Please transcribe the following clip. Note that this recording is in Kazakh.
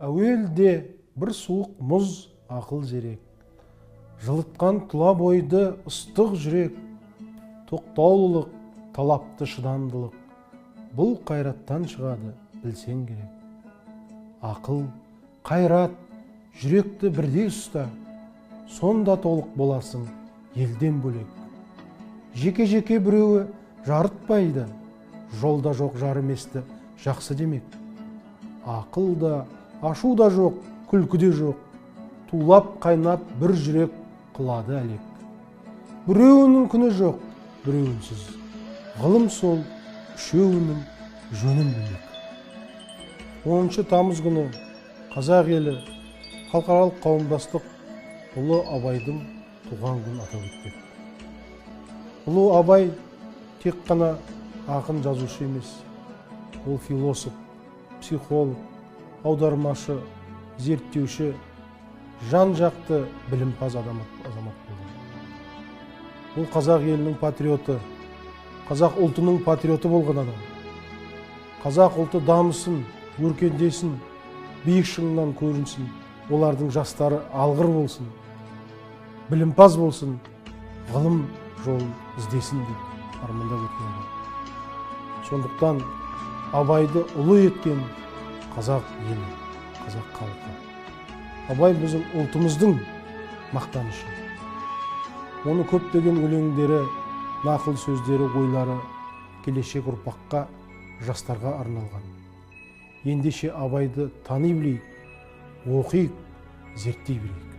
Әуелде бір суық мұз ақыл зерек, жылытқан тұла бойды ыстық жүрек, тоқтаулылық, талапты шыдамдылық, бұл қайраттан шығады, білсең керек. Ақыл, қайрат, жүректі бірдей ұста, сонда толық боласың елден бөлек. Жеке-жеке біреуі жарытпайды, жолда жоқ жар еместі жақсы демек. Ақыл да, ашу да жоқ, күлкі де жоқ, тулап қайнап бір жүрек қылады әлек. Біреуінің күні жоқ, біреуінсіз, ғылым сол үшеуінің жөнін білмек. 10 тамыз күні қазақ елі, халықаралық қауымдастық ұлы Абайдың туған күнін атап өтпек. Ұлы Абай тек қана ақын жазушы емес, ол философ, психолог, аудармашы, зерттеуші, жан-жақты білімпаз азамат болды. Ол қазақ елінің патриоты, қазақ ұлтының патриоты болған адам. Қазақ ұлты дамысын, өркендесін, биік шыңнан көрінсін, олардың жастары алғыр болсын, білімпаз болсын, ғылым жолын іздесін деп армандап өткен адам. Сондықтан Абайды ұлы еткен қазақ елі, қазақ халқы. Абай біздің ұлтымыздың мақтанышы. Оның көптеген өлеңдері, нақыл сөздері, ойлары келешек ұрпаққа, жастарға арналған. Ендеше Абайды тани білейік, оқиық, зерттей білейік.